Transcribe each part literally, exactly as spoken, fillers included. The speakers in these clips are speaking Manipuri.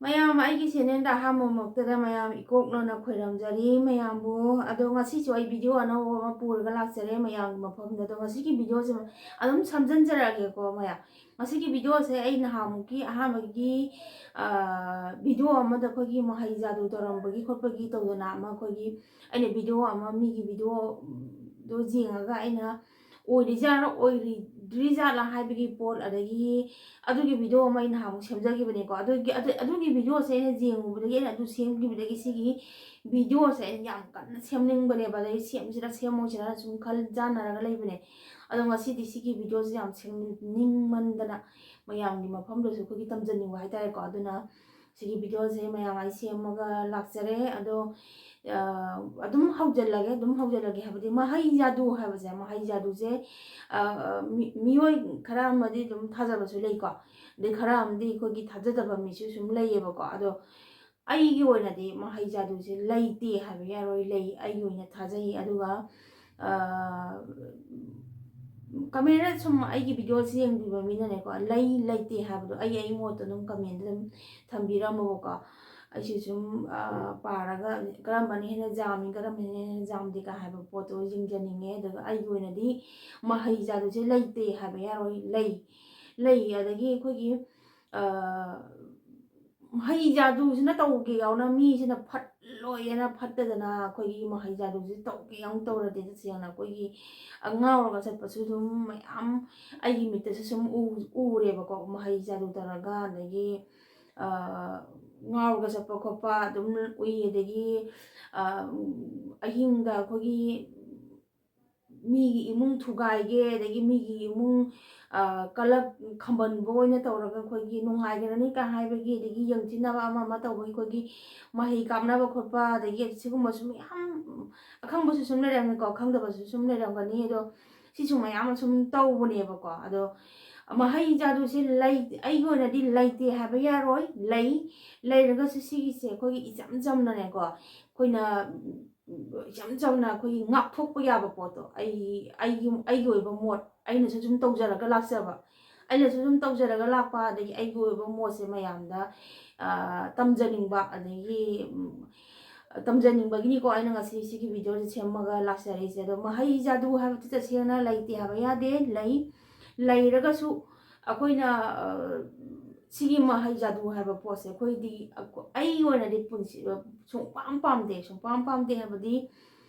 ꯃꯌꯥꯝ, ꯑꯩꯒꯤ ꯆꯦꯅꯦꯜꯗ ꯑꯍꯥꯟꯕꯃꯛꯇꯗ ꯃꯌꯥꯝ ꯏꯀꯣꯛꯅꯅ ꯈꯣꯏꯔꯝꯖꯔꯤ ꯃꯌꯥꯝꯕꯨ꯫ ꯑꯗꯣ ꯉꯁꯤꯁꯨ ꯑꯩ ꯚꯤꯗꯤꯑꯣ ꯑꯅꯧꯕ ꯑꯃ ꯄꯨꯔꯒ ꯂꯥꯛꯆꯔꯦ ꯃꯌꯥꯝꯒꯤ ꯃꯐꯝꯗ꯫ ꯑꯗꯣ ꯉꯁꯤꯒꯤ ꯚꯤꯗꯤꯑꯣꯁꯦ ꯑꯗꯨꯝ ꯁꯝꯖꯤꯟꯖꯔꯛꯑꯒꯦꯀꯣ ꯃꯌꯥꯝ꯫ ꯉꯁꯤꯒꯤ ꯚꯤꯗꯤꯑꯣꯁꯦ ꯑꯩ ꯅꯍꯥꯟꯃꯨꯛꯀꯤ ꯑꯍꯥꯟꯕꯒꯤ, ꯑ, ꯚꯤꯗꯤꯑꯣ ꯑꯃꯗ ꯑꯩꯈꯣꯏꯒꯤ ꯃꯍꯩ ꯖꯥꯗꯨ ꯇꯧꯔꯝꯕꯒꯤ ꯈꯣꯠꯄꯒꯤ ꯇꯧꯗꯅ ꯑꯃ ꯑꯩꯈꯣꯏꯒꯤ, ꯑꯩꯅ ꯚꯤꯗꯤꯑꯣ ꯑꯃ ꯃꯤꯒꯤ ꯚꯤꯗꯤꯑꯣꯗꯣ ꯌꯦꯡꯉꯒ ꯑꯩꯅ ꯑꯣꯏꯔꯤꯖꯥꯠꯂ ꯑꯣꯏꯔꯤꯗ꯭ꯔꯤꯖꯥꯠꯂ ꯍꯥꯏꯕꯒꯤ ꯄꯣꯠ, ꯑꯗꯒꯤ ꯑꯗꯨꯒꯤ ꯚꯤꯗꯤꯑꯣ ꯑꯃ ꯑꯩ ꯅꯍꯥꯟꯃꯨꯛ ꯁꯦꯝꯖꯈꯤꯕꯅꯦꯀꯣ꯫ ꯑꯗꯨꯒꯤ, ꯑꯗꯨ, ꯑꯗꯨꯒꯤ ꯚꯤꯗꯤꯑꯣꯁꯦ ꯑꯩꯅ ꯌꯦꯡꯉꯨꯕꯗꯒꯤ, ꯑꯩꯅ ꯑꯗꯨ ꯁꯦꯝꯈꯤꯕꯗꯒꯤ ꯁꯤꯒꯤ ꯚꯤꯗꯤꯑꯣꯁꯦ ꯑꯩꯅ ꯌꯥꯝ ꯀꯟꯅ ꯁꯦꯝꯅꯤꯡꯕꯅꯦꯕ, ꯑꯗꯩ ꯁꯦꯝꯁꯤꯔꯥ ꯁꯦꯝꯃꯣꯏꯁꯤꯔꯥ ꯁꯨꯝ ꯈꯟꯖꯥꯟꯅꯔꯒ ꯂꯩꯕꯅꯦ꯫ ꯑꯗꯣ ꯉꯁꯤꯗꯤ ꯁꯤꯒꯤ ꯚꯤꯗꯤꯑꯣꯁꯦ ꯌꯥꯝ ꯁꯦꯝꯅꯤꯡꯃꯟꯗꯅ ꯃꯌꯥꯝꯒꯤ ꯃꯐꯝꯗꯁꯨ ꯑꯩꯈꯣꯏꯒꯤ ꯇꯝꯖꯅꯤꯡꯕ ꯍꯥꯏꯇꯥꯔꯦꯀꯣ꯫ ꯑꯗꯨꯅ ꯁꯤꯒꯤ ꯚꯤꯗꯤꯑꯣꯁꯦ ꯃꯌꯥꯝ ꯑꯩ ꯁꯦꯝꯃꯒ ꯂꯥꯛꯆꯔꯦ꯫ ꯑꯗꯣ, ꯑ, ꯑꯗꯨꯝ ꯍꯧꯖꯤꯜꯂꯒꯦ, ꯑꯗꯨꯝ ꯍꯧꯖꯤꯜꯂꯒꯦ ꯍꯥꯏꯕꯗꯤ ꯃꯍꯩ ꯖꯥꯗꯨ ꯍꯥꯏꯕꯁꯦ, ꯃꯍꯩ ꯖꯥꯗꯨꯁꯦ, ꯑ, ꯃꯤ-, ꯃꯤꯑꯣꯏ ꯈꯔ ꯑꯃꯗꯤ ꯑꯗꯨꯝ ꯊꯥꯖꯕꯁꯨ ꯂꯩꯀꯣ, ꯑꯗꯩ ꯈꯔ ꯑꯃꯗꯤ ꯑꯩꯈꯣꯏꯒꯤ ꯊꯥꯖꯗꯕ ꯃꯤꯁꯨ ꯁꯨꯝ ꯂꯩꯌꯦꯕꯀꯣ꯫ ꯑꯗꯣ ꯑꯩꯒꯤ ꯑꯣꯏꯅꯗꯤ ꯃꯍꯩ ꯖꯥꯗꯨꯁꯦ ꯂꯩꯇꯦ ꯍꯥꯏꯕ ꯌꯥꯔꯣꯏ, ꯂꯩ, ꯑꯩꯒꯤ ꯑꯣꯏꯅ ꯊꯥꯖꯩ꯫ ꯑꯗꯨꯒ, ꯑ, ꯀꯃꯦꯟꯗ ꯁꯨꯝ ꯑꯩꯒꯤ ꯚꯤꯗꯤꯑꯣꯁꯤ ꯌꯦꯡꯕꯤꯕ ꯃꯤꯅꯅꯦꯀꯣ, ꯂꯩ ꯂꯩꯇꯦ ꯍꯥꯏꯕꯗꯣ ꯑꯩ, ꯑꯩ ꯃꯣꯠꯇ ꯑꯗꯨꯝ ꯀꯃꯦꯟꯗ ꯑꯗꯨꯝ ꯊꯝꯕꯤꯔꯝꯃꯣꯕꯀꯣ꯫ ꯑꯩꯁꯨ ꯁꯨꯝ, ꯑ, ꯄꯥꯔꯒ ꯀꯔꯝꯕꯅ ꯍꯦꯟꯅ ꯌꯥꯝꯃꯤ, ꯀꯔꯝꯕꯅ ꯍꯦꯟꯅ ꯌꯥꯝꯗꯦ ꯀ ꯍꯥꯏꯕ ꯄꯣꯠꯇꯣ ꯌꯦꯡꯖꯅꯤꯡꯉꯦ꯫ ꯑꯗꯨꯒ ꯑꯩꯒꯤ ꯑꯣꯏꯅꯗꯤ ꯃꯍꯩ ꯖꯥꯗꯨꯁꯦ ꯂꯩꯇꯦ ꯍꯥꯏꯕ ꯌꯥꯔꯣꯏ, ꯂꯩ, ꯂꯩ꯫ ꯑꯗꯒꯤ ꯑꯩꯈꯣꯏꯒꯤ, ꯑ, ꯃꯍꯩ ꯖꯥꯗꯨꯁꯤꯅ ꯇꯧꯒꯦ ꯌꯥꯎꯅ ꯃꯤꯁꯤꯅ ꯐꯠꯂꯣꯏꯅ ꯐꯠꯇꯗꯅ ꯑꯩꯈꯣꯏꯒꯤ ꯃꯍꯩ ꯖꯥꯗꯨꯁꯤ ꯇꯧꯒꯦ ꯌꯥꯎꯅ ꯇꯧꯔꯗꯤ ꯇꯁꯦꯡꯅ ꯑꯩꯈꯣꯏꯒꯤ ꯉꯥꯎꯔꯒ ꯆꯠꯄꯁꯨ ꯑꯗꯨꯝ ꯃꯌꯥꯝ ꯑꯩꯒꯤ ꯃꯤꯠꯇꯁꯨ ꯁꯨꯝ ꯎ-, ꯎꯔꯦꯕꯀꯣ꯫ ꯃꯍꯩ ꯖꯥꯗꯨ ꯇꯧꯔꯒ ꯑꯗꯒꯤ, ꯑ, ꯉꯥꯎꯔꯒ ꯆꯠꯄ ꯈꯣꯠꯄ ꯑꯗꯨꯝ ꯎꯏ꯫ ꯑꯗꯒꯤ, ꯑ, ꯑꯍꯤꯡꯗ ꯑꯩꯈꯣꯏꯒꯤ ꯃꯤꯒꯤ ꯏꯃꯨꯡ ꯊꯨꯒꯥꯏꯒꯦ, ꯑꯗꯒꯤ ꯃꯤꯒꯤ ꯏꯃꯨꯡ, ꯑ, ꯀꯂꯛ ꯈꯝꯕꯟꯕ ꯑꯣꯏꯅ ꯇꯧꯔꯒ ꯑꯩꯈꯣꯏꯒꯤ ꯅꯨꯡꯉꯥꯏꯈ꯭ꯔꯅꯤ ꯀꯥꯏ ꯍꯥꯏꯕꯒꯤ, ꯑꯗꯒꯤ ꯌꯦꯡꯊꯤꯅꯕ ꯑꯃ ꯑꯃ ꯇꯧꯕꯒꯤ ꯑꯩꯈꯣꯏꯒꯤ ꯃꯍꯩ ꯀꯥꯞꯅꯕ ꯈꯣꯠꯄ, ꯑꯗꯒꯤ ꯁꯤꯒꯨꯝꯕꯁꯨ ꯃꯌꯥꯝ ꯑꯈꯪꯕꯁꯨ ꯁꯨꯝ ꯂꯩꯔꯝꯅꯤꯀꯣ, ꯈꯪꯗꯕꯁꯨ ꯁꯨꯝ ꯂꯩꯔꯝꯒꯅꯤ꯫ ꯑꯗꯣ ꯁꯤꯁꯨ ꯃꯌꯥꯝ ꯑꯃ ꯁꯨꯝ ꯇꯧꯕꯅꯦꯕꯀꯣ꯫ ꯑꯗꯣ ꯃꯍꯩ ꯖꯥꯗꯨꯁꯦ ꯂꯩ-, ꯑꯩꯒꯤ ꯑꯣꯏꯅꯗꯤ ꯂꯩꯇꯦ ꯍꯥꯏꯕ ꯌꯥꯔꯣꯏ, ꯂꯩ꯫ ꯂꯩꯔꯒꯁꯨ ꯁꯤꯒꯤꯁꯦ ꯑꯩꯈꯣꯏꯒꯤ ꯏꯆꯝ ꯆꯝꯅꯅꯦꯀꯣ, ꯑꯩꯈꯣꯏꯅ ꯏꯆꯝ ꯆꯝꯅ ꯑꯩꯈꯣꯏꯒꯤ ꯉꯥꯛꯊꯣꯛꯄ ꯌꯥꯕ ꯄꯣꯠꯇꯣ, ꯑꯩ, ꯑꯩꯒꯤ, ꯑꯩꯒꯤ ꯑꯣꯏꯕ ꯃꯣꯠ, ꯑꯩꯅꯁꯨ ꯁꯨꯝ ꯇꯧꯖꯔꯒ ꯂꯥꯛꯆꯕ, ꯑꯩꯅꯁꯨ ꯑꯗꯨꯝ ꯇꯧꯖꯔꯒ ꯂꯥꯛꯄ, ꯑꯗꯒꯤ ꯑꯩꯒꯤ ꯑꯣꯏꯕ ꯃꯣꯠꯁꯦ ꯃꯌꯥꯝꯗ, ꯑ, ꯇꯝꯖꯅꯤꯡꯕ, ꯑꯗꯒꯤ, ꯎꯝ, ꯇꯝꯖꯅꯤꯡꯕꯒꯤꯅꯤꯀꯣ ꯑꯩꯅ ꯉꯁꯤ ꯁꯤꯒꯤ videoꯁꯦ ꯁꯦꯝꯃꯒ ꯂꯥꯛꯆꯔꯛꯏꯁꯦ꯫ ꯑꯗꯣ ꯃꯍꯩ ꯖꯥꯗꯨ ꯍꯥꯏꯕꯗꯤ ꯇꯁꯦꯡꯅ ꯂꯩꯇꯦ ꯍꯥꯏꯕ ꯌꯥꯗꯦ, ꯂꯩ꯫ ꯂꯩꯔꯒꯁꯨ ꯑꯩꯈꯣꯏꯅ, ꯑ, ꯁꯤꯒꯤ ꯃꯍꯩ ꯖꯥꯗꯨ ꯍꯥꯏꯕ ꯄꯣꯠꯁꯦ ꯑꯩꯈꯣꯏꯗꯤ, ꯑꯩꯒꯤ ꯑꯣꯏꯅꯗꯤ ꯄꯨꯟꯁꯤ, ꯁꯨꯡꯄꯥꯝ ꯄꯥꯝꯗꯦ, ꯁꯨꯡꯄꯥꯝ ꯄꯥꯝꯗꯦ ꯍꯥꯏꯕꯗꯤ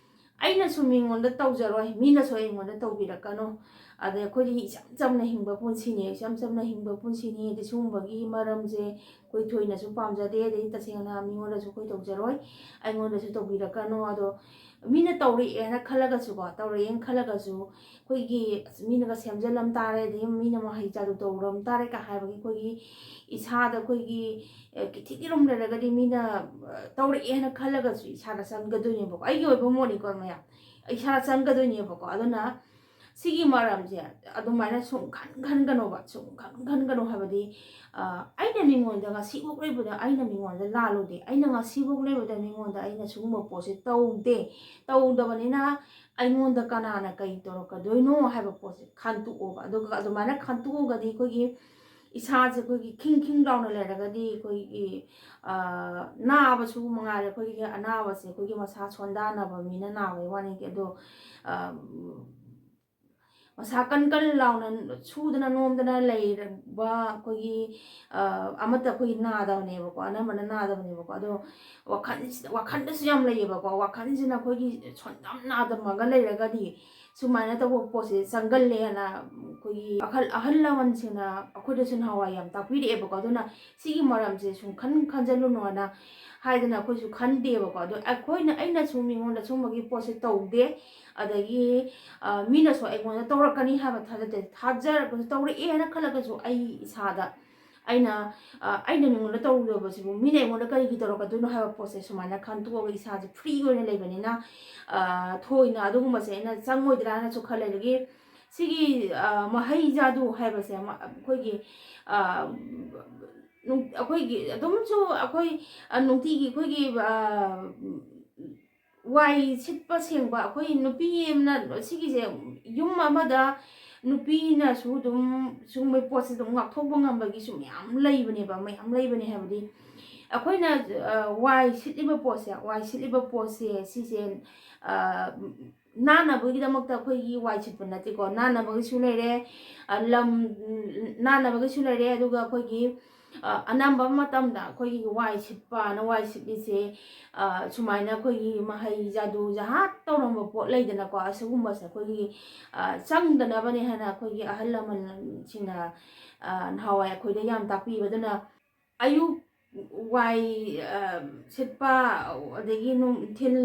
ꯑꯩꯅꯁꯨ ꯃꯤꯉꯣꯟꯗ ꯇꯧꯖꯔꯣꯏ, ꯃꯤꯅꯁꯨ ꯑꯩꯉꯣꯟꯗ ꯇꯧꯕꯤꯔꯛꯀꯅꯨ꯫ ꯑꯗꯩ ꯑꯩꯈꯣꯏꯗꯤ ꯏꯆꯝ ꯆꯝꯅ ꯍꯤꯡꯕ ꯄꯨꯟꯁꯤꯅꯤ, ꯏꯆꯝ ꯆꯝꯅ ꯍꯤꯡꯕ ꯄꯨꯟꯁꯤꯅꯤ꯫ ꯑꯗꯩ ꯁꯤꯒꯨꯝꯕꯒꯤ ꯃꯔꯝꯁꯦ ꯑꯩꯈꯣꯏ ꯊꯣꯏꯅꯁꯨ ꯄꯥꯝꯖꯗꯦ, ꯑꯗꯩ ꯇꯁꯦꯡꯅ ꯃꯤꯉꯣꯟꯗꯁꯨ ꯑꯩꯈꯣꯏ ꯇꯧꯖꯔꯣꯏ, ꯑꯩꯉꯣꯟꯗꯁꯨ ꯇꯧꯕꯤꯔꯛꯀꯅꯨ꯫ ꯑꯗꯣ ꯃꯤꯅ ꯇꯧꯔꯛꯑꯦꯅ ꯈꯜꯂꯒꯁꯨꯀꯣ, ꯇꯧꯔꯛꯑꯦꯅ ꯈꯜꯂꯒꯁꯨ ꯑꯩꯈꯣꯏꯒꯤ ꯑꯁ ꯃꯤꯅꯒ ꯁꯦꯝꯖꯤꯜꯂꯝ ꯇꯥꯔꯦ, ꯑꯗꯒꯤ ꯃꯤꯅ ꯃꯍꯩ ꯖꯥꯗꯨ ꯇꯧꯔꯝ ꯇꯥꯔꯦ ꯀ ꯍꯥꯏꯕꯒꯤ ꯑꯩꯈꯣꯏꯒꯤ ꯏꯁꯥꯗ ꯑꯩꯈꯣꯏꯒꯤ, ꯑꯦ, ꯀꯤꯊꯤ ꯀꯤꯔꯨꯝ ꯂꯩꯔꯒꯗꯤ ꯃꯤꯅ, ꯑ, ꯇꯧꯔꯛꯑꯦꯅ ꯈꯜꯂꯒꯁꯨ ꯏꯁꯥꯗ ꯆꯪꯒꯗꯣꯏꯅꯦꯕꯀꯣ꯫ ꯑꯩꯒꯤ ꯑꯣꯏꯕ ꯃꯣꯠꯅꯤꯀꯣ ꯃꯌꯥꯝ, ꯏꯁꯥꯗ ꯆꯪꯒꯗꯣꯏꯅꯦꯕꯀꯣ꯫ ꯑꯗꯨꯅ ꯁꯤꯒꯤ ꯃꯔꯝꯁꯦ ꯑꯗꯨꯃꯥꯏꯅ ꯁꯨꯡꯈꯟ ꯈꯟꯒꯅꯣꯕ, ꯁꯨꯡꯈꯟ ꯈꯟꯒꯅꯣ ꯍꯥꯏꯕꯗꯤ, ꯑ, ꯑꯩꯅ ꯃꯤꯉꯣꯟꯗ ꯉꯁꯤꯐꯥꯎ ꯂꯩꯕꯗ ꯑꯩꯅ ꯃꯤꯉꯣꯟꯗ ꯂꯥꯜꯂꯨꯗꯦ, ꯑꯩꯅ ꯉꯁꯤꯐꯥꯎ ꯂꯩꯕꯗ ꯃꯤꯉꯣꯟꯗ ꯑꯩꯅ ꯁꯤꯒꯨꯝꯕ ꯄꯣꯠꯁꯦ ꯇꯧꯗꯦ꯫ ꯇꯧꯗꯕꯅꯤꯅ ꯑꯩꯉꯣꯟꯗ ꯀꯅꯥꯅ ꯀꯩ ꯇꯧꯔꯛꯀꯗꯣꯏꯅꯣ ꯍꯥꯏꯕ ꯄꯣꯠꯁꯦ ꯈꯟꯇꯣꯛꯑꯣꯕ꯫ ꯑꯗꯨꯒ ꯑꯗꯨꯃꯥꯏꯅ ꯈꯟꯇꯣꯛꯑꯒꯗꯤ ꯑꯩꯈꯣꯏꯒꯤ ꯏꯁꯥꯁꯦ ꯑꯩꯈꯣꯏꯒꯤ ꯈꯤꯡ ꯈꯤꯡ ꯂꯥꯎꯅ ꯂꯩꯔꯒꯗꯤ ꯑꯩꯈꯣꯏꯒꯤ, ꯑ, ꯅꯥꯕꯁꯨ ꯃꯉꯥꯏꯔꯦ, ꯑꯩꯈꯣꯏꯒꯤ ꯑꯅꯥꯕꯁꯦ ꯑꯩꯈꯣꯏꯒꯤ ꯃꯁꯥ ꯁꯣꯟꯊꯅꯕ ꯃꯤꯅ ꯅꯥꯕꯒꯤ ꯋꯥꯅꯤ꯫ ꯑꯗꯣ, ꯑ, ꯃꯁꯥ ꯀꯟ ꯀꯟ ꯂꯥꯎꯅ ꯁꯨꯗꯅ ꯅꯣꯝꯗꯅ ꯂꯩꯔꯕ ꯑꯩꯈꯣꯏꯒꯤ, ꯑ, ꯑꯃꯠꯇ ꯑꯩꯈꯣꯏꯒꯤ ꯅꯥꯗꯕꯅꯦꯕꯀꯣ, ꯑꯅꯝꯕꯅ ꯅꯥꯗꯕꯅꯦꯕꯀꯣ꯫ ꯑꯗꯣ ꯋꯥꯈꯜꯁꯤꯗ, ꯋꯥꯈꯜꯗꯁꯨ ꯌꯥꯝ ꯂꯩꯌꯦꯕꯀꯣ, ꯋꯥꯈꯜꯁꯤꯅ ꯑꯩꯈꯣꯏꯒꯤ ꯁꯣꯟꯗꯝ ꯅꯥꯗꯝꯃꯒ ꯂꯩꯔꯒꯗꯤ ꯁꯨꯃꯥꯏꯅ ꯇꯧꯕ ꯄꯣꯠꯁꯦ ꯆꯪꯒꯜꯂꯦꯅ ꯑꯩꯈꯣꯏꯒꯤ ꯑꯍꯜ, ꯑꯍꯜ ꯂꯃꯟꯁꯤꯡꯅ ꯑꯩꯈꯣꯏꯗꯁꯨ ꯅꯍꯥꯟꯋꯥꯏ ꯌꯥꯝ ꯇꯥꯛꯄꯤꯔꯛꯑꯦꯕꯀꯣ꯫ ꯑꯗꯨꯅ ꯁꯤꯒꯤ ꯃꯔꯝꯁꯦ ꯁꯨꯝ ꯈꯟ ꯈꯟꯖꯜꯂꯨꯅꯣꯅ ꯍꯥꯏꯗꯅ ꯑꯩꯈꯣꯏꯁꯨ ꯈꯟꯗꯦꯕꯀꯣ꯫ ꯑꯗꯣ ꯑꯩꯈꯣꯏꯅ, ꯑꯩꯅꯁꯨ ꯃꯤꯉꯣꯟꯗ ꯁꯨꯝꯕꯒꯤ ꯄꯣꯠꯁꯦ ꯇꯧꯗꯦ, ꯑꯗꯒꯤ, ꯑ, ꯃꯤꯅꯁꯨ ꯑꯩꯉꯣꯟꯗ ꯇꯧꯔꯛꯀꯅꯤ ꯍꯥꯏꯕ ꯊꯥꯖꯗꯦ꯫ ꯊꯥꯖꯔꯒꯁꯨ, ꯇꯧꯔꯛꯑꯦ ꯍꯥꯏꯅ ꯈꯜꯂꯒꯁꯨ ꯑꯩ ꯏꯁꯥꯗ ꯑꯩꯅ, ꯑ, ꯑꯩꯅ ꯃꯤꯉꯣꯟꯗ ꯇꯧꯔꯨꯗꯕꯁꯤꯕꯨ ꯃꯤꯅ ꯑꯩꯉꯣꯟꯗ ꯀꯔꯤꯒꯤ ꯇꯧꯔꯛꯀꯗꯣꯏꯅꯣ ꯍꯥꯏꯕ ꯄꯣꯠꯁꯦ ꯁꯨꯃꯥꯏꯅ ꯈꯟꯇꯣꯛꯑꯒ ꯏꯁꯥꯁꯦ free ꯑꯣꯏꯅ ꯂꯩꯕꯅꯤꯅ, ꯑ, ꯊꯣꯏꯅ ꯑꯗꯨꯒꯨꯝꯕꯁꯦ ꯑꯩꯅ ꯆꯪꯉꯣꯏꯗ꯭ꯔꯥꯅꯁꯨ ꯈꯜꯂꯦ꯫ ꯑꯗꯒꯤ ꯁꯤꯒꯤ, ꯑ, ꯃꯍꯩ ꯖꯥꯗꯨ ꯍꯥꯏꯕꯁꯦ ꯑꯃ ꯑꯩꯈꯣꯏꯒꯤ, ꯑ, ꯅꯨꯡ-, ꯑꯩꯈꯣꯏꯒꯤ ꯑꯗꯨꯝꯁꯨ ꯑꯩꯈꯣꯏ, ꯑ, ꯅꯨꯡꯇꯤꯒꯤ ꯑꯩꯈꯣꯏꯒꯤ, ꯑ, ꯋꯥꯏ ꯁꯤꯠꯄ ꯁꯦꯡꯕ ꯑꯩꯈꯣꯏ ꯅꯨꯄꯤ ꯑꯃꯅ ꯁꯤꯒꯤꯁꯦ ꯌꯨꯝ ꯑꯃꯗ ꯅꯨꯄꯤꯅꯁꯨ ꯑꯗꯨꯝ ꯁꯤꯒꯨꯝꯕ ꯄꯣꯠꯁꯦ ꯑꯗꯨꯝ ꯉꯥꯛꯊꯣꯛꯄ ꯉꯝꯕꯒꯤꯁꯨ ꯃꯌꯥꯝ ꯂꯩꯕꯅꯦꯕ, ꯃꯌꯥꯝ ꯂꯩꯕꯅꯦ ꯍꯥꯏꯕꯗꯤ, ꯑꯩꯈꯣꯏꯅ ꯑ, ꯋꯥꯏ ꯁꯤꯠꯂꯤꯕ ꯄꯣꯠꯁꯦ, ꯋꯥꯏ ꯁꯤꯠꯂꯤꯕ ꯄꯣꯠꯁꯦ ꯁꯤꯁꯦ ꯑ, ꯅꯥꯟꯅꯕꯒꯤꯗꯃꯛꯇ ꯑꯩꯈꯣꯏꯒꯤ ꯋꯥꯏ ꯁꯤꯠꯄ ꯅꯠꯇꯦꯀꯣ, ꯅꯥꯟꯅꯕꯒꯤꯁꯨ ꯂꯩꯔꯦ, ꯑ, ꯂꯝ ꯅꯥꯟꯅꯕꯒꯤꯁꯨ ꯂꯩꯔꯦ, ꯑꯗꯨꯒ ꯑꯩꯈꯣꯏꯒꯤ ꯑ, ꯑꯅꯝꯕ ꯃꯇꯝꯗ ꯑꯩꯈꯣꯏꯒꯤ ꯋꯥꯏ ꯁꯤꯠꯄꯅ ꯋꯥꯏ ꯁꯤꯠꯂꯤꯁꯦ, ꯑ, ꯁꯨꯃꯥꯏꯅ ꯑꯩꯈꯣꯏꯒꯤ ꯃꯍꯩ ꯖꯥꯗꯨ ꯖꯍꯥꯠ ꯇꯧꯔꯝꯕ ꯄꯣꯠ ꯂꯩꯗꯅꯀꯣ, ꯑꯁꯤꯒꯨꯝꯕꯁꯦ ꯑꯩꯈꯣꯏꯒꯤ ꯑ, ꯆꯪꯗꯅꯕꯅꯦ ꯍꯥꯏꯅ ꯑꯩꯈꯣꯏꯒꯤ ꯑꯍꯜ ꯂꯃꯟꯁꯤꯡꯅ ꯑ, ꯅꯍꯥꯟꯋꯥꯏ ꯑꯩꯈꯣꯏꯗ ꯌꯥꯝ ꯇꯥꯛꯄꯤꯕ꯫ ꯑꯗꯨꯅ ꯑꯌꯨꯛ ꯋꯥꯏ ꯑ, ꯁꯤꯠꯄ, ꯑꯗꯒꯤ ꯅꯨꯡꯊꯤꯜ,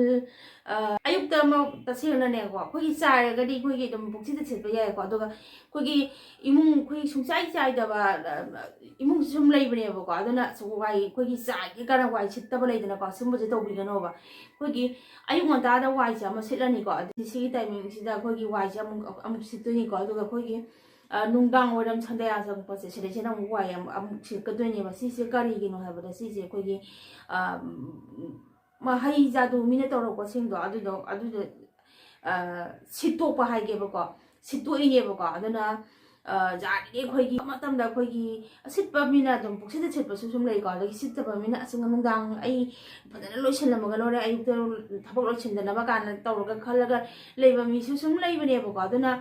ꯑ, ꯑꯌꯨꯛꯇ ꯑꯃ ꯇꯁꯦꯡꯅꯅꯦꯀꯣ, ꯑꯩꯈꯣꯏꯒꯤ ꯆꯥꯏꯔꯒꯗꯤ ꯑꯩꯈꯣꯏꯒꯤ ꯑꯗꯨꯝ ꯄꯨꯈ꯭ꯔꯤꯗ ꯁꯤꯠꯄ ꯌꯥꯏꯀꯣ꯫ ꯑꯗꯨꯒ ꯑꯩꯈꯣꯏꯒꯤ ꯏꯃꯨꯡ, ꯑꯩꯈꯣꯏ ꯁꯨꯡꯆꯥꯏ ꯆꯥꯏꯗꯕ ꯑ, ꯏꯃꯨꯡꯁꯨ ꯁꯨꯝ ꯂꯩꯕꯅꯦꯕꯀꯣ꯫ ꯑꯗꯨꯅ ꯋꯥꯏ, ꯑꯩꯈꯣꯏꯒꯤ ꯆꯥꯏꯒꯦ ꯀꯥꯏꯅ ꯋꯥꯏ ꯁꯤꯠꯇꯕ ꯂꯩꯗꯅꯀꯣ, ꯁꯨꯝꯕꯁꯦ ꯇꯧꯕꯤꯒꯅꯣꯕ꯫ ꯑꯩꯈꯣꯏꯒꯤ ꯑꯌꯨꯛ ꯉꯟꯇꯥꯗ ꯋꯥꯏꯁꯦ ꯑꯃ ꯁꯤꯠꯂꯅꯤꯀꯣ, ꯑꯗꯒꯤ ꯁꯤꯒꯤ ꯇꯥꯏꯃꯤꯡꯁꯤꯗ ꯑꯩꯈꯣꯏꯒꯤ ꯋꯥꯏꯁꯦ ꯑꯃꯨꯛ ꯑꯃꯨꯛ ꯁꯤꯠꯇꯣꯏꯅꯤꯀꯣ꯫ ꯑꯗꯨꯒ ꯑꯩꯈꯣꯏꯒꯤ ꯑ, ꯅꯨꯡꯗꯥꯡ ꯋꯥꯏꯔꯝ ꯁꯟꯗꯌꯥ ꯆꯪꯉꯛꯄꯁꯦ, ꯁꯤꯗꯩꯁꯤꯅ ꯑꯃꯨꯛ ꯋꯥꯏ ꯑꯃꯨꯛ, ꯑꯃꯨꯛ ꯁꯤꯠꯀꯗꯣꯏꯅꯦꯕ꯫ ꯁꯤꯁꯦ ꯀꯔꯤꯒꯤꯅꯣ ꯍꯥꯏꯕꯗ, ꯁꯤꯁꯦ ꯑꯩꯈꯣꯏꯒꯤ ꯑ, ꯃꯍꯩ ꯖꯥꯗꯨ ꯃꯤꯅ ꯇꯧꯔꯛꯄꯁꯤꯡꯗꯣ, ꯑꯗꯨꯗꯣ, ꯑꯗꯨꯗꯣ ꯑ, ꯁꯤꯠꯇꯣꯛꯄ ꯍꯥꯏꯒꯦꯕꯀꯣ, ꯁꯤꯠꯇꯣꯛꯏꯅꯦꯕꯀꯣ꯫ ꯑꯗꯨꯅ ꯑ, ꯌꯥꯔꯤꯉꯩ ꯑꯩꯈꯣꯏꯒꯤ ꯃꯇꯝꯗ ꯑꯩꯈꯣꯏꯒꯤ ꯑꯁꯤꯠꯄ ꯃꯤꯅ ꯑꯗꯨꯝ ꯄꯨꯈ꯭ꯔꯤꯗ ꯁꯤꯠꯄꯁꯨ ꯁꯨꯝ ꯂꯩꯀꯣ꯫ ꯑꯗꯒꯤ ꯁꯤꯠꯇꯕ ꯃꯤꯅ ꯑꯁ ꯅꯨꯡꯗꯥꯡ ꯑꯩ ꯐꯖꯅ ꯂꯣꯏꯁꯤꯜꯂꯝꯃꯒ ꯂꯣꯏꯔꯦ, ꯑꯌꯨꯛꯇ ꯊꯕꯛ ꯂꯣꯏꯁꯤꯟꯗꯅꯕ ꯀꯥꯏꯅ ꯇꯧꯔꯒ ꯈꯜꯂꯒ ꯂꯩꯕ ꯃꯤꯁꯨ ꯁꯨꯝ ꯂꯩꯕꯅꯦꯕꯀꯣ꯫ ꯑꯗꯨꯅ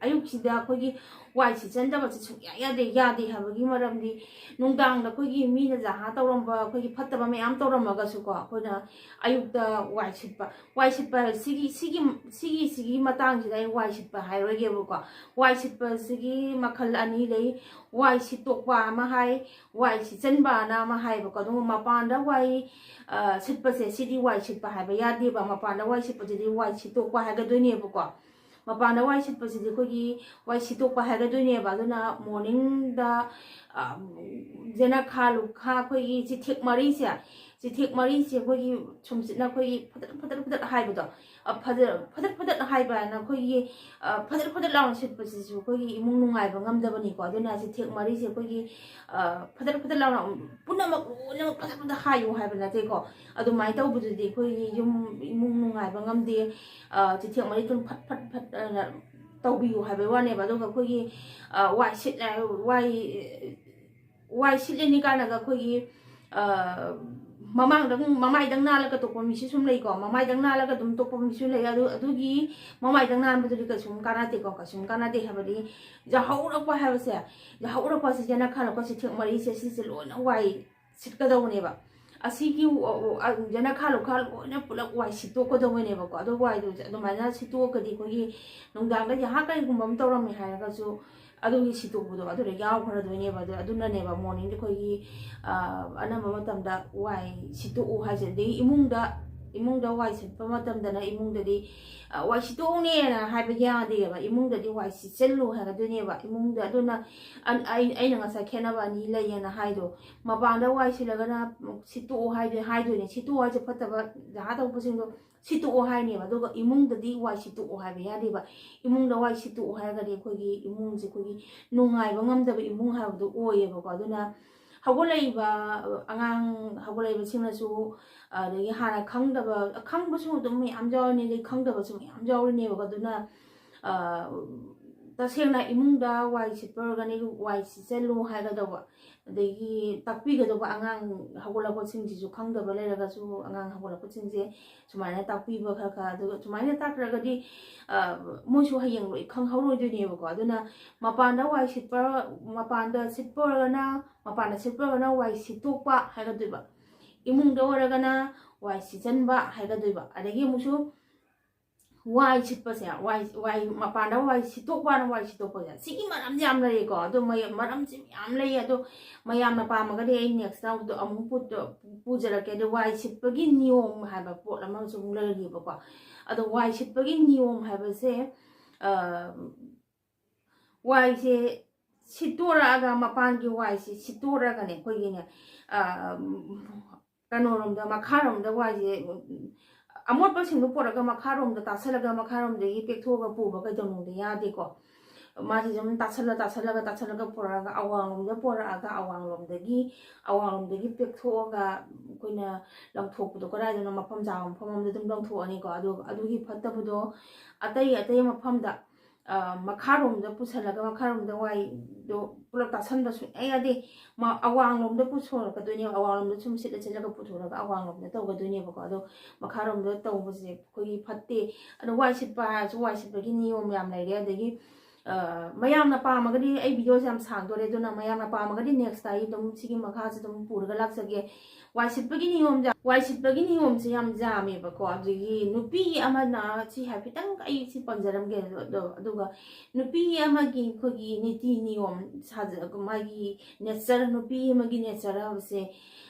ꯑꯌꯨꯛꯁꯤꯗ ꯑꯩꯈꯣꯏꯒꯤ ꯋꯥꯏ ꯁꯤꯠꯆꯟꯗꯕꯁꯦ ꯁꯨꯡꯌꯥ ꯌꯥꯗꯦ꯫ ꯌꯥꯗꯦ ꯍꯥꯏꯕꯒꯤ ꯃꯔꯝꯗꯤ, ꯅꯨꯡꯗꯥꯡꯗ ꯑꯩꯈꯣꯏꯒꯤ ꯃꯤꯅ ꯖꯍꯥ ꯇꯧꯔꯝꯕ, ꯑꯩꯈꯣꯏꯒꯤ ꯐꯠꯇꯕ ꯃꯌꯥꯝ ꯇꯧꯔꯝꯃꯒꯁꯨꯀꯣ, ꯑꯩꯈꯣꯏꯅ ꯑꯌꯨꯛꯇ ꯋꯥꯏ ꯁꯤꯠꯄ, ꯋꯥꯏ ꯁꯤꯠꯄ ꯁꯤꯒꯤ, ꯁꯤꯒꯤ, ꯁꯤꯒꯤ, ꯁꯤꯒꯤ ꯃꯇꯥꯡꯁꯤꯗ ꯑꯩ ꯋꯥꯏ ꯁꯤꯠꯄ ꯍꯥꯏꯔꯣꯏꯒꯦꯕꯀꯣ꯫ ꯋꯥꯏ ꯁꯤꯠꯄꯁꯤꯒꯤ ꯃꯈꯜ ꯑꯅꯤ ꯂꯩ꯫ ꯋꯥꯏ ꯁꯤꯠꯇꯣꯛꯄ ꯑꯃ ꯍꯥꯏ, ꯋꯥꯏ ꯁꯤꯠꯆꯟꯕꯅ ꯑꯃ ꯍꯥꯏꯌꯦꯕꯀꯣ꯫ ꯑꯗꯨꯒ ꯃꯄꯥꯟꯗ ꯋꯥꯏ ꯑ, ꯁꯤꯠꯄꯁꯦ, ꯁꯤꯗꯤ ꯋꯥꯏ ꯁꯤꯠꯄ ꯍꯥꯏꯕ ꯌꯥꯗꯦꯕ꯫ ꯃꯄꯥꯟꯗ ꯋꯥꯏ ꯁꯤꯠꯄꯁꯤꯗꯤ ꯋꯥꯏ ꯁꯤꯠꯇꯣꯛꯄ ꯍꯥꯏꯒꯗꯣꯏꯅꯦꯕꯀꯣ꯫ ꯃꯄꯥꯟꯗ ꯋꯥꯏ ꯁꯤꯠꯄꯁꯤꯗꯤ ꯑꯩꯈꯣꯏꯒꯤ ꯋꯥꯏ ꯁꯤꯠꯇꯣꯛꯄ ꯍꯥꯏꯒꯗꯣꯏꯅꯦꯕ꯫ ꯑꯗꯨꯅ ꯃꯣꯔꯅꯤꯡꯗ, ꯑ, ꯖꯦꯅꯈꯥ ꯂꯨꯈꯥ, ꯑꯩꯈꯣꯏꯒꯤ ꯆꯤꯊꯦꯛ ꯃꯔꯤꯁꯦ, ꯆꯤꯊꯦꯛ ꯃꯔꯤꯁꯦ ꯑꯩꯈꯣꯏꯒꯤ ꯁꯨꯝꯁꯤꯠꯅ ꯑꯩꯈꯣꯏꯒꯤ ꯐꯗꯠ ꯐꯗꯠ ꯐꯗꯠ ꯍꯥꯏꯕꯗꯣ, ꯑ, ꯐꯗꯠ ꯐꯗꯠ ꯐꯗꯠ ꯍꯥꯏꯕ ꯍꯥꯏꯅ ꯑꯩꯈꯣꯏꯒꯤ, ꯑ, ꯐꯗꯠ ꯐꯗꯠ ꯂꯥꯎꯅ ꯁꯤꯠꯄꯁꯤꯁꯨ ꯑꯩꯈꯣꯏꯒꯤ ꯏꯃꯨꯡ ꯅꯨꯡꯉꯥꯏꯕ ꯉꯝꯗꯕꯅꯤꯀꯣ꯫ ꯑꯗꯨꯅ ꯆꯤꯊꯦꯛ ꯃꯔꯤꯁꯦ ꯑꯩꯈꯣꯏꯒꯤ, ꯑ, ꯐꯗꯠ ꯐꯗꯠ ꯂꯥꯎꯅ ꯄꯨꯝꯅꯃꯛ ꯂꯣꯏꯅꯃꯛ ꯐꯖ ꯐꯖ ꯍꯥꯏꯌꯨ ꯍꯥꯏꯕ ꯅꯠꯇꯦꯀꯣ꯫ ꯑꯗꯨꯃꯥꯏꯅ ꯇꯧꯕꯗꯨꯗꯤ ꯑꯩꯈꯣꯏꯒꯤ ꯌꯨꯝ ꯏꯃꯨꯡ ꯅꯨꯡꯉꯥꯏꯕ ꯉꯝꯗꯦ꯫ ꯑ, ꯆꯤꯊꯦꯛ ꯃꯔꯤ ꯑꯗꯨꯝ ꯐꯠ ꯐꯠ ꯐꯠ, ꯑ, ꯇꯧꯕꯤꯌꯨ ꯍꯥꯏꯕꯩ ꯋꯥꯅꯦꯕ꯫ ꯑꯗꯨꯒ ꯑꯩꯈꯣꯏꯒꯤ ꯋꯥꯏ ꯁꯤꯠ ꯋꯥꯏ ꯋꯥꯏ ꯁꯤꯠꯂꯤꯅꯤ ꯀꯥꯏꯅꯒ ꯑꯩꯈꯣꯏꯒꯤ ꯃꯃꯥꯡꯗꯪ ꯃꯃꯥꯏꯗꯪ ꯅꯥꯜꯂꯒ ꯇꯣꯛꯄ ꯃꯤꯁꯨ ꯁꯨꯝ ꯂꯩꯀꯣ꯫ ꯃꯃꯥꯏꯗꯪ ꯅꯥꯜꯂꯒ ꯑꯗꯨꯝ ꯇꯣꯛꯄ ꯃꯤꯁꯨ ꯂꯩ꯫ ꯑꯗꯨ ꯑꯗꯨꯒꯤ ꯃꯃꯥꯏꯗꯪ ꯅꯥꯟꯕꯗꯨꯗꯤ ꯀꯩꯁꯨꯝ ꯀꯥꯟꯅꯗꯦꯀꯣ꯫ ꯀꯩꯁꯨꯝ ꯀꯥꯟꯅꯗꯦ ꯍꯥꯏꯕꯗꯤ ꯌꯥꯍꯧꯔꯛꯄ ꯍꯥꯏꯕꯁꯦ, ꯌꯥꯍꯧꯔꯛꯄꯁꯦ ꯌꯦꯅꯈꯥ ꯂꯨꯈꯥ ꯆꯤꯊꯦꯛ ꯃꯔꯤꯁꯦ ꯁꯤꯁꯦ ꯂꯣꯏꯅ ꯋꯥꯏ ꯁꯤꯠꯀꯗꯧꯕꯅꯦꯕ꯫ ꯑꯁꯤꯒꯤ ꯌꯦꯅꯈꯥ ꯂꯨꯈꯥ ꯂꯣꯏꯅ ꯄꯨꯂꯞ ꯋꯥꯏ ꯁꯤꯠꯇꯣꯛꯀꯗꯧꯕꯅꯦꯕꯀꯣ꯫ ꯑꯗꯣ ꯋꯥꯏꯗꯨ ꯑꯗꯨꯃꯥꯏꯅ ꯁꯤꯠꯇꯣꯛꯑꯒꯗꯤ ꯑꯩꯈꯣꯏꯒꯤ ꯅꯨꯡꯗꯥꯡꯗ ꯌꯥꯍꯥꯛ ꯀꯔꯤꯒꯨꯝꯕ ꯑꯃ ꯇꯧꯔꯝꯃꯦ ꯍꯥꯏꯔꯒꯁꯨ ꯑꯗꯨꯒꯤ ꯁꯤꯠꯇꯣꯛꯄꯗꯣ ꯑꯗꯨꯗ ꯌꯥꯎꯈ꯭ꯔꯗꯣꯏꯅꯦꯕ꯫ ꯑꯗꯨ ꯑꯗꯨꯅꯅꯦꯕ morningꯗ ꯑꯩꯈꯣꯏꯒꯤ ꯑꯅꯝꯕ ꯃꯇꯝꯗ ꯋꯥꯏ ꯁꯤꯠꯇꯣꯛꯎ ꯍꯥꯏꯁꯦ꯫ ꯑꯗꯒꯤ ꯏꯃꯨꯡꯗ ꯏꯃꯨꯡꯗ ꯋꯥꯏ ꯁꯤꯠꯄ ꯃꯇꯝꯗꯅ ꯏꯃꯨꯡꯗꯗꯤ ꯋꯥꯏ ꯁꯤꯠꯇꯣꯛꯎꯅꯦꯅ ꯍꯥꯏꯕ ꯌꯥꯗꯦꯕ꯫ ꯏꯃꯨꯡꯗꯗꯤ ꯋꯥꯏ ꯁꯤꯠꯆꯜꯂꯨ ꯍꯥꯏꯒꯗꯣꯏꯅꯦꯕ ꯏꯃꯨꯡꯗ꯫ ꯑꯗꯨꯅ ꯑꯩꯅ ꯉꯁꯥꯏ ꯈꯦꯠꯅꯕ ꯑꯅꯤ ꯂꯩꯌꯦꯅ ꯍꯥꯏꯗꯣ꯫ ꯃꯄꯥꯟꯗ ꯋꯥꯏ ꯁꯤꯠꯂꯒꯅ ꯁꯤꯠꯇꯣꯛꯑꯣ ꯍꯥꯏꯗꯣꯏ ꯍꯥꯏꯗꯣꯏꯅꯦ꯫ ꯁꯤꯠꯇꯣꯛꯑꯣ ꯍꯥꯏꯁꯦ ꯐꯠꯇꯕ ꯖꯍꯥ ꯇꯧꯕꯁꯤꯡꯗꯣ ꯁꯤꯠꯇꯣꯛꯑꯣ ꯍꯥꯏꯅꯦꯕ꯫ ꯑꯗꯨꯒ ꯏꯃꯨꯡꯗꯗꯤ ꯋꯥꯏ ꯁꯤꯠꯇꯣꯛꯑꯣ ꯍꯥꯏꯕ ꯌꯥꯗꯦꯕ꯫ ꯏꯃꯨꯡꯗ ꯋꯥꯏ ꯁꯤꯠꯇꯣꯛꯑꯣ ꯍꯥꯏꯔꯒꯗꯤ ꯑꯩꯈꯣꯏꯒꯤ ꯏꯃꯨꯡꯁꯦ ꯑꯩꯈꯣꯏꯒꯤ ꯅꯨꯡꯉꯥꯏꯕ ꯉꯝꯗꯕ ꯏꯃꯨꯡ ꯍꯥꯏꯕꯗꯣ ꯑꯣꯏꯌꯦꯕꯀꯣ꯫ ꯑꯗꯨꯅ ꯍꯧꯒꯠꯂꯛꯏꯕ ꯑꯉꯥꯡ ꯍꯧꯒꯠꯂꯛꯏꯕꯁꯤꯡꯅꯁꯨ, ꯑꯗꯒꯤ ꯍꯥꯟꯅ ꯈꯪꯗꯕ, ꯈꯪꯕꯁꯨ ꯑꯗꯨꯝ ꯃꯌꯥꯝ ꯌꯥꯎꯔꯤꯅꯤ, ꯑꯗꯩ ꯈꯪꯗꯕꯁꯨ ꯃꯌꯥꯝ ꯌꯥꯎꯔꯤꯅꯦꯕꯀꯣ꯫ ꯑꯗꯨꯅ ꯇꯁꯦꯡꯅ ꯏꯃꯨꯡꯗ ꯋꯥꯏ ꯁꯤꯠꯄ ꯑꯣꯏꯔꯒꯅ ꯋꯥꯏ ꯁꯤꯠꯆꯜꯂꯨ ꯍꯥꯏꯒꯗꯧꯕ꯫ ꯑꯗꯒꯤ ꯇꯥꯛꯄꯤꯒꯗꯧꯕ ꯑꯉꯥꯡ ꯍꯧꯒꯠꯂꯛꯄꯁꯤꯡꯁꯤꯁꯨ ꯈꯪꯗꯕ ꯂꯩꯔꯒꯁꯨ ꯑꯉꯥꯡ ꯍꯧꯒꯠꯂꯛꯄꯁꯤꯡꯁꯦ ꯁꯨꯃꯥꯏꯅ ꯇꯥꯛꯄꯤꯕ ꯈꯔ ꯈꯔ꯫ ꯑꯗꯨꯒ ꯁꯨꯃꯥꯏꯅ ꯇꯥꯛꯇ꯭ꯔꯒꯗꯤ ꯃꯣꯏꯁꯨ ꯍꯌꯦꯡ ꯂꯣꯏ ꯈꯪꯍꯧꯔꯣꯏꯗꯣꯏꯅꯦꯕꯀꯣ꯫ ꯑꯗꯨꯅ ꯃꯄꯥꯟꯗ ꯋꯥꯏ ꯁꯤꯠꯄ ꯃꯄꯥꯟꯗ ꯁꯤꯠꯄ ꯑꯣꯏꯔꯒꯅ ꯃꯄꯥꯟꯗ ꯁꯤꯠꯄ ꯑꯣꯏꯔꯒꯅ ꯋꯥꯏ ꯁꯤꯠꯇꯣꯛꯄ ꯍꯥꯏꯒꯗꯣꯏꯕ꯫ ꯏꯃꯨꯡꯗ ꯑꯣꯏꯔꯒꯅ ꯋꯥꯏ ꯁꯤꯠꯆꯟꯕ ꯍꯥꯏꯒꯗꯣꯏꯕ꯫ ꯑꯗꯒꯤ ꯑꯃꯨꯛꯁꯨ ꯋꯥꯏ ꯁꯤꯠꯄꯁꯦ, ꯋꯥꯏ ꯋꯥꯏ ꯃꯄꯥꯟꯗ ꯋꯥꯏ ꯁꯤꯠꯇꯣꯛꯄꯅ ꯋꯥꯏ ꯁꯤꯠꯇꯣꯛꯄꯁꯦ, ꯁꯤꯒꯤ ꯃꯔꯝꯁꯦ ꯌꯥꯝ ꯂꯩꯌꯦꯀꯣ꯫ ꯑꯗꯣ ꯃꯔꯝꯁꯦ ꯃꯌꯥꯝ ꯂꯩꯌꯦ꯫ ꯑꯗꯣ ꯃꯌꯥꯝꯅ ꯄꯥꯝꯃꯒꯗꯤ ꯑꯩ next ꯑꯃꯨꯛ ꯄꯨꯖꯔꯛꯀꯦ꯫ ꯑꯗꯣ ꯋꯥꯏ ꯁꯤꯠꯄꯒꯤ ꯅꯤꯌꯣꯝ ꯍꯥꯏꯕ ꯄꯣꯠ ꯑꯃꯁꯨ ꯑꯃꯨꯛ ꯂꯩꯔꯤꯕꯀꯣ꯫ ꯑꯗꯣ ꯋꯥꯏ ꯁꯤꯠꯄꯒꯤ ꯅꯤꯌꯣꯝ ꯍꯥꯏꯕꯁꯦ ꯋꯥꯏꯁꯦ ꯁꯤꯠꯇꯣꯔꯛꯑꯒ, ꯃꯄꯥꯟꯒꯤ ꯋꯥꯏꯁꯦ ꯁꯤꯠꯇꯣꯔꯛꯑꯒꯅꯦ ꯑꯩꯈꯣꯏꯒꯤꯅꯦ, ꯀꯩꯅꯣꯔꯣꯝꯗ, ꯃꯈꯥꯔꯣꯝꯗ ꯋꯥꯏꯁꯦ, ꯑꯃꯣꯠꯄꯁꯤꯡꯗꯣ ꯄꯨꯔꯛꯑꯒ ꯃꯈꯥꯔꯣꯝꯗ ꯇꯥꯁꯜꯂꯒ ꯃꯈꯥꯔꯣꯝꯗꯒꯤ ꯄꯦꯛꯊꯣꯛꯑꯒ ꯄꯨꯕ ꯀꯩꯗꯧꯅꯨꯡꯗ ꯌꯥꯗꯦꯀꯣ꯫ ꯃꯥꯁꯦ ꯁꯨꯝ ꯇꯥꯁꯜꯂ ꯇꯥꯁꯜꯂꯒ ꯇꯥꯁꯜꯂꯒ ꯄꯨꯔꯛꯑꯒ ꯑꯋꯥꯡꯂꯣꯝꯗ ꯄꯨꯔꯛꯑꯒ ꯑꯋꯥꯡꯂꯣꯝꯗꯒꯤ ꯑꯋꯥꯡꯂꯣꯝꯗꯒꯤ ꯄꯦꯛꯊꯣꯛꯑꯒ ꯑꯩꯈꯣꯏꯅ ꯂꯪꯊꯣꯛꯄꯗꯣ ꯀꯗꯥꯏꯗꯅꯣ ꯃꯐꯝ ꯆꯥꯕ ꯃꯐꯝ ꯑꯃꯗ ꯑꯗꯨꯝ ꯂꯪꯊꯣꯛꯑꯅꯤꯀꯣ꯫ ꯑꯗꯨ ꯑꯗꯨꯒꯤ ꯐꯠꯇꯕꯗꯣ ꯑꯇꯩ ꯑꯇꯩ ꯃꯐꯝꯗ ꯃꯈꯥꯔꯣꯝꯗ ꯄꯨꯁꯜꯂꯒ ꯃꯈꯥꯔꯣꯝꯗ ꯋꯥꯏꯗꯣ ꯄꯨꯂꯞ ꯇꯥꯁꯟꯕ ꯁꯨꯡꯌꯥ ꯌꯥꯗꯦ꯫ ꯑꯋꯥꯡꯂꯣꯝꯗ ꯄꯨꯊꯣꯔꯛꯀꯗꯣꯏꯅꯦꯕ, ꯑꯋꯥꯡꯂꯣꯝꯗ ꯁꯨꯝ ꯁꯤꯠꯂ ꯁꯤꯠꯂꯒ ꯄꯨꯊꯣꯔꯒ ꯑꯋꯥꯡꯂꯣꯝꯗ ꯇꯧꯒꯗꯣꯏꯅꯦꯕꯀꯣ꯫ ꯑꯗꯣ ꯃꯈꯥꯔꯣꯝꯗ ꯇꯧꯕꯁꯦ ꯑꯩꯈꯣꯏꯒꯤ ꯐꯠꯇꯦ꯫ ꯑꯗꯣ ꯋꯥꯏ ꯁꯤꯠꯄ ꯍꯥꯏꯔꯁꯨ ꯋꯥꯏ ꯁꯤꯠꯄꯒꯤ ꯅꯤꯌꯣꯝ ꯌꯥꯝ ꯂꯩꯔꯦ꯫ ꯑꯗꯒꯤ ꯃꯌꯥꯝꯅ ꯄꯥꯝꯃꯒꯗꯤ, ꯑꯩ ꯚꯤꯗꯤꯑꯣꯁꯦ ꯌꯥꯝ ꯁꯥꯡꯗꯣꯔꯦ, ꯑꯗꯨꯅ ꯃꯌꯥꯝꯅ ꯄꯥꯝꯃꯒꯗꯤ ꯅꯦꯛꯁ ꯇꯥꯏ ꯑꯗꯨꯝ ꯁꯤꯒꯤ ꯃꯈꯥꯁꯦ ꯑꯗꯨꯝ ꯄꯨꯔꯒ ꯂꯥꯛꯆꯒꯦ꯫ ꯋꯥꯏ ꯁꯤꯠꯄꯒꯤ ꯅꯤꯌꯣꯝꯁꯦ ꯋꯥꯏ ꯁꯤꯠꯄꯒꯤ ꯅꯤꯌꯣꯝꯁꯦ ꯌꯥꯝ ꯌꯥꯝꯃꯦꯕꯀꯣ꯫ ꯑꯗꯒꯤ ꯅꯨꯄꯤ ꯑꯃꯅ, ꯁꯤ ꯍꯥꯏꯐꯦꯠꯇꯪ ꯑꯩ ꯁꯤ ꯄꯟꯖꯔꯝꯒꯦ꯫ ꯑꯗꯣ ꯑꯗꯨꯒ ꯅꯨꯄꯤ ꯑꯃꯒꯤ ꯑꯩꯈꯣꯏꯒꯤ ꯅꯤꯇꯤ ꯅꯤꯌꯣꯝ ꯁꯥꯖ-, ꯃꯥꯒꯤ ꯅꯦꯆꯔ, ꯅꯨꯄꯤ ꯑꯃꯒꯤ ꯅꯦꯆꯔ ꯍꯥꯏꯕꯁꯦ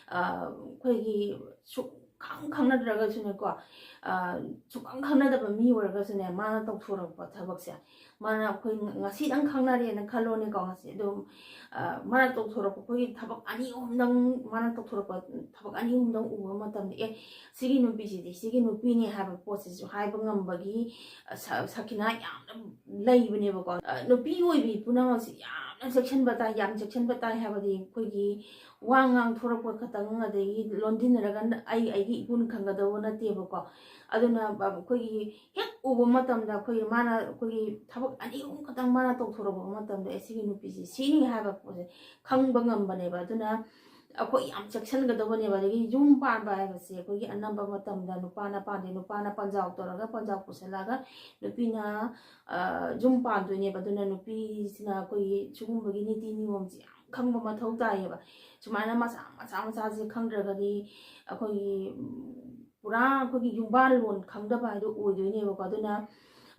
ꯑꯩꯈꯣꯏꯒꯤ ꯁꯨꯛꯈꯪ ꯈꯪꯅꯗ꯭ꯔꯒꯁꯨꯅꯦꯀꯣ, ꯁꯨꯛꯈꯪ ꯈꯪꯅꯗꯕ ꯃꯤ ꯑꯣꯏꯔꯒꯁꯨꯅꯦ, ꯃꯥꯅ ꯇꯧꯊꯣꯔꯛꯄ ꯊꯕꯛꯁꯦ, ꯃꯥꯅ ꯑꯩꯈꯣꯏ ꯉꯁꯤꯗꯪ ꯈꯪꯅꯔꯦꯅ ꯈꯜꯂꯣꯅꯦꯀꯣ꯫ ꯉꯁꯤ ꯑꯗꯨꯝ ꯃꯥꯅ ꯇꯧꯊꯣꯔꯛꯄ ꯑꯩꯈꯣꯏꯒꯤ ꯊꯕꯛ ꯑꯅꯤ ꯑꯍꯨꯝꯗꯪ, ꯃꯥꯅ ꯇꯧꯊꯣꯔꯛꯄ ꯊꯕꯛ ꯑꯅꯤ ꯑꯍꯨꯝꯗꯪ ꯎꯕ ꯃꯇꯝꯗ, ꯑꯦ, ꯁꯤꯒꯤ ꯅꯨꯄꯤꯁꯤꯗꯤ ꯁꯤꯒꯤ ꯅꯨꯄꯤꯅꯤ ꯍꯥꯏꯕ ꯄꯣꯠꯁꯤꯁꯨ ꯍꯥꯏꯕ ꯉꯝꯕꯒꯤ ꯁꯈꯤꯅꯥ ꯌꯥꯝꯅ ꯂꯩꯕꯅꯦꯕꯀꯣ꯫ ꯅꯨꯄꯤ ꯑꯣꯏꯕꯤ ꯄꯨꯝꯅꯃꯛꯁꯤ ꯌꯥꯝꯅ ꯆꯦꯛꯁꯤꯟꯕ ꯇꯥꯏ꯫ ꯌꯥꯝ ꯆꯦꯛꯁꯤꯟꯕ ꯇꯥꯏ ꯍꯥꯏꯕꯗꯤ ꯑꯩꯈꯣꯏꯒꯤ ꯋꯥ ꯉꯥꯡꯊꯣꯔꯛꯄ ꯈꯛꯇꯪ, ꯑꯗꯒꯤ ꯂꯣꯟꯗꯤꯟꯅꯔꯒ ꯑꯩ ꯑꯩꯒꯤ ꯏꯒꯨꯟ ꯈꯪꯒꯗꯧꯕ ꯅꯠꯇꯦꯕꯀꯣ꯫ ꯑꯗꯨꯅ ꯑꯩꯈꯣꯏꯒꯤ ꯍꯦꯛ ꯎꯕ ꯃꯇꯝꯗ ꯑꯩꯈꯣꯏꯒꯤ ꯃꯥꯅ ꯑꯩꯈꯣꯏꯒꯤ ꯊꯕꯛ ꯑꯅꯤ ꯑꯍꯨꯝ ꯈꯛꯇꯪ ꯃꯥꯅ ꯇꯧꯊꯣꯔꯛꯄ ꯃꯇꯝꯗ, ꯑꯦ, ꯁꯤꯒꯤ ꯅꯨꯄꯤꯁꯤ ꯁꯤꯅꯤ ꯍꯥꯏꯕ ꯄꯣꯠꯁꯦ ꯈꯪꯕ ꯉꯝꯕꯅꯦꯕ꯫ ꯑꯗꯨꯅ ꯑꯩꯈꯣꯏ ꯌꯥꯝ ꯆꯦꯛꯁꯤꯟꯒꯗꯧꯕꯅꯦꯕ꯫ ꯑꯗꯒꯤ ꯌꯨꯝ ꯄꯥꯟꯕ ꯍꯥꯏꯕꯁꯦ ꯑꯩꯈꯣꯏꯒꯤ ꯑꯅꯝꯕ ꯃꯇꯝꯗ ꯅꯨꯄꯥꯅ ꯄꯥꯟꯗꯦ, ꯅꯨꯄꯥꯅ ꯄꯟꯖꯥꯎ ꯇꯧꯔꯒ ꯄꯟꯖꯥꯎ ꯄꯨꯁꯜꯂꯛꯑꯒ ꯅꯨꯄꯤꯅ ꯌꯨꯝ ꯄꯥꯟꯗꯣꯏꯅꯦꯕ꯫ ꯑꯗꯨꯅ ꯅꯨꯄꯤꯁꯤꯅ ꯑꯩꯈꯣꯏꯒꯤ ꯁꯤꯒꯨꯝꯕꯒꯤ ꯅꯤꯇꯤ ꯅꯤꯌꯣꯝꯁꯦ ꯌꯥꯝ ꯈꯪꯕ ꯃꯊꯧ ꯇꯥꯏꯌꯦꯕ꯫ ꯁꯨꯃꯥꯏꯅ ꯃꯆꯥ ꯃꯆꯥ ꯃꯆꯥꯁꯦ ꯈꯪꯗ꯭ꯔꯒꯗꯤ ꯑꯩꯈꯣꯏꯒꯤ ꯄꯨꯔꯥ ꯑꯩꯈꯣꯏꯒꯤ ꯌꯨꯝꯕꯥꯜꯂꯣꯟ ꯈꯪꯗꯕ ꯍꯥꯏꯗꯣ ꯑꯣꯏꯗꯣꯏꯅꯦꯕꯀꯣ꯫ ꯑꯗꯨꯅ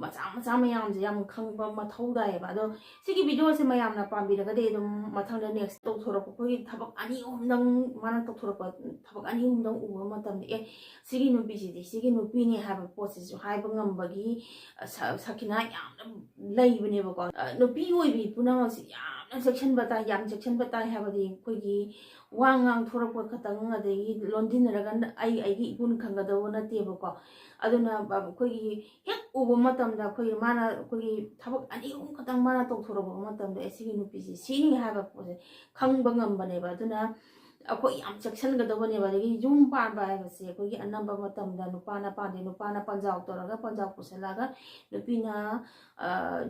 ꯃꯆꯥ ꯃꯆꯥ ꯃꯌꯥꯝꯁꯦ ꯌꯥꯝ ꯈꯪꯕ ꯃꯊꯧ ꯇꯥꯏꯌꯦꯕ꯫ ꯑꯗꯣ ꯁꯤꯒꯤ ꯚꯤꯗꯤꯑꯣꯁꯦ ꯃꯌꯥꯝꯅ ꯄꯥꯝꯕꯤꯔꯒꯗꯤ ꯑꯗꯨꯝ ꯃꯊꯪꯗ ꯅꯦꯛꯁ ꯇꯧꯊꯣꯔꯛꯄ ꯑꯩꯈꯣꯏꯒꯤ ꯊꯕꯛ ꯑꯅꯤ ꯑꯍꯨꯝꯗꯪ, ꯃꯥꯅ ꯇꯧꯊꯣꯔꯛꯄ ꯊꯕꯛ ꯑꯅꯤ ꯑꯍꯨꯝꯗꯪ ꯎꯕ ꯃꯇꯝꯗ, ꯑꯦ, ꯁꯤꯒꯤ ꯅꯨꯄꯤꯁꯤꯗꯤ ꯁꯤꯒꯤ ꯅꯨꯄꯤꯅꯤ ꯍꯥꯏꯕ ꯄꯣꯠꯁꯤꯁꯨ ꯍꯥꯏꯕ ꯉꯝꯕꯒꯤ ꯁꯈꯤꯅꯥ ꯌꯥꯝꯅ ꯂꯩꯕꯅꯦꯕꯀꯣ꯫ ꯅꯨꯄꯤ ꯑꯣꯏꯕꯤ ꯄꯨꯝꯅꯃꯛꯁꯤ ꯌꯥꯝꯅ ꯆꯦꯛꯁꯤꯟꯕ ꯇꯥꯏ꯫ ꯌꯥꯝ ꯆꯦꯛꯁꯤꯟꯕ ꯇꯥꯏ ꯍꯥꯏꯕꯗꯤ ꯑꯩꯈꯣꯏꯒꯤ ꯋꯥ ꯉꯥꯡꯊꯣꯔꯛꯄ ꯈꯛꯇꯪ, ꯑꯗꯒꯤ ꯂꯣꯟꯗꯤꯟꯅꯔꯒ ꯑꯩ ꯑꯩꯒꯤ ꯏꯒꯨꯟ ꯈꯪꯒꯗꯧꯕ ꯅꯠꯇꯦꯕꯀꯣ꯫ ꯑꯗꯨꯅ ꯑꯩꯈꯣꯏꯒꯤ ꯍꯦꯛ ꯎꯕ ꯃꯇꯝꯗ ꯑꯩꯈꯣꯏꯒꯤ ꯃꯥꯅ ꯑꯩꯈꯣꯏꯒꯤ ꯊꯕꯛ ꯑꯅꯤ ꯑꯍꯨꯝ ꯈꯛꯇꯪ ꯃꯥꯅ ꯇꯧꯊꯣꯔꯛꯄ ꯃꯇꯝꯗ, ꯑꯦ, ꯁꯤꯒꯤ ꯅꯨꯄꯤꯁꯤ ꯁꯤꯅꯤ ꯍꯥꯏꯕ ꯄꯣꯠꯁꯦ ꯈꯪꯕ ꯉꯝꯕꯅꯦꯕ꯫ ꯑꯗꯨꯅ ꯑꯩꯈꯣꯏ ꯌꯥꯝ ꯆꯦꯛꯁꯤꯟꯒꯗꯕꯅꯦꯕ꯫ ꯑꯗꯒꯤ ꯌꯨꯝ ꯄꯥꯟꯕ ꯍꯥꯏꯕꯁꯦ ꯑꯩꯈꯣꯏꯒꯤ ꯑꯅꯝꯕ ꯃꯇꯝꯗ ꯅꯨꯄꯥꯅ ꯄꯥꯟꯗꯦ, ꯅꯨꯄꯥꯅ ꯄꯟꯖꯥꯎ ꯇꯧꯔꯒ ꯄꯟꯖꯥꯎ ꯄꯨꯁꯜꯂꯛꯑꯒ ꯅꯨꯄꯤꯅ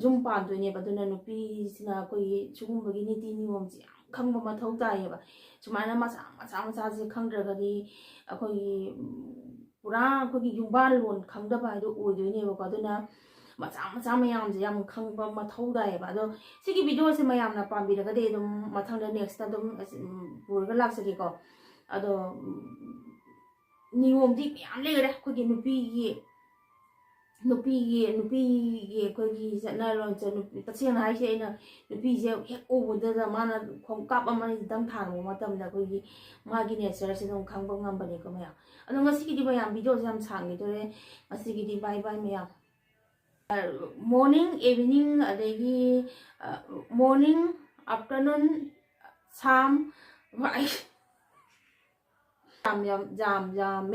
ꯌꯨꯝ ꯄꯥꯟꯗꯣꯏꯅꯦꯕ꯫ ꯑꯗꯨꯅ ꯅꯨꯄꯤꯁꯤꯅ ꯑꯩꯈꯣꯏꯒꯤ ꯁꯤꯒꯨꯝꯕꯒꯤ ꯅꯤꯇꯤ ꯅꯤꯌꯣꯝꯁꯦ ꯌꯥꯝ ꯈꯪꯕ ꯃꯊꯧ ꯇꯥꯏꯌꯦꯕ꯫ ꯁꯨꯃꯥꯏꯅ ꯃꯆꯥ ꯃꯆꯥ ꯃꯆꯥꯁꯦ ꯈꯪꯗ꯭ꯔꯒꯗꯤ ꯑꯩꯈꯣꯏꯒꯤ ꯄꯨꯔꯥ ꯑꯩꯈꯣꯏꯒꯤ ꯌꯨꯝꯕꯥꯜꯂꯣꯟ ꯈꯪꯗꯕ ꯍꯥꯏꯗꯣ ꯑꯣꯏꯗꯣꯏꯅꯦꯕꯀꯣ꯫ ꯑꯗꯨꯅ ꯃꯆꯥ ꯃꯆꯥ ꯃꯌꯥꯝꯁꯦ ꯌꯥꯝ ꯈꯪꯕ ꯃꯊꯧ ꯇꯥꯏꯌꯦꯕ꯫ ꯑꯗꯣ ꯁꯤꯒꯤ ꯚꯤꯗꯤꯑꯣꯁꯦ ꯃꯌꯥꯝꯅ ꯄꯥꯝꯕꯤꯔꯒꯗꯤ ꯑꯗꯨꯝ ꯃꯊꯪꯗ ꯅꯦꯛꯁꯇ ꯑꯗꯨꯝ ꯄꯨꯔꯒ ꯂꯥꯛꯆꯒꯦꯀꯣ꯫ ꯑꯗꯣ ꯅꯤꯌꯣꯝꯗꯤ ꯃꯌꯥꯝ ꯂꯩꯈꯔꯦ ꯑꯩꯈꯣꯏꯒꯤ ꯅꯨꯄꯤꯒꯤ ꯅꯨꯄꯤꯒꯤ ꯅꯨꯄꯤꯒꯤ ꯑꯩꯈꯣꯏꯒꯤ ꯆꯠꯅ ꯂꯣꯟꯆꯠ꯫ ꯇꯁꯦꯡꯅ ꯍꯥꯏꯁꯦ, ꯑꯩꯅ ꯅꯨꯄꯤꯁꯦ ꯍꯦꯛ ꯎꯕꯗꯗ ꯃꯥꯅ ꯈꯣꯡꯀꯥꯞ ꯑꯃ ꯑꯅꯤꯗꯪ ꯊꯥꯔꯝꯕ ꯃꯇꯝꯗ ꯑꯩꯈꯣꯏꯒꯤ ꯃꯥꯒꯤ ꯅꯦꯆꯔꯁꯦ ꯑꯗꯨꯝ ꯈꯪꯕ ꯉꯝꯕꯅꯤꯀꯣ ꯃꯌꯥꯝ꯫ ꯑꯗꯣ ꯉꯁꯤꯒꯤꯗꯤ ꯃꯌꯥꯝ ꯚꯤꯗꯤꯑꯣꯁꯦ ꯌꯥꯝ ꯁꯥꯡꯈꯤꯗꯣꯔꯦ꯫ ꯉꯁꯤꯒꯤꯗꯤ ꯕꯥꯏ ꯕꯥꯏ ꯃꯌꯥꯝ꯫ ꯃꯣꯔꯅꯤꯡ, ꯏꯚꯤꯅꯤꯡ, ꯑꯗꯒꯤ ꯃꯣꯔꯅꯤꯡ, ꯑꯥꯐꯇꯔꯅꯨꯟ, ꯁꯥꯝ, ꯌꯥꯝ ꯌꯥꯝ ꯌꯥꯝ ꯌꯥꯝꯃꯦ꯫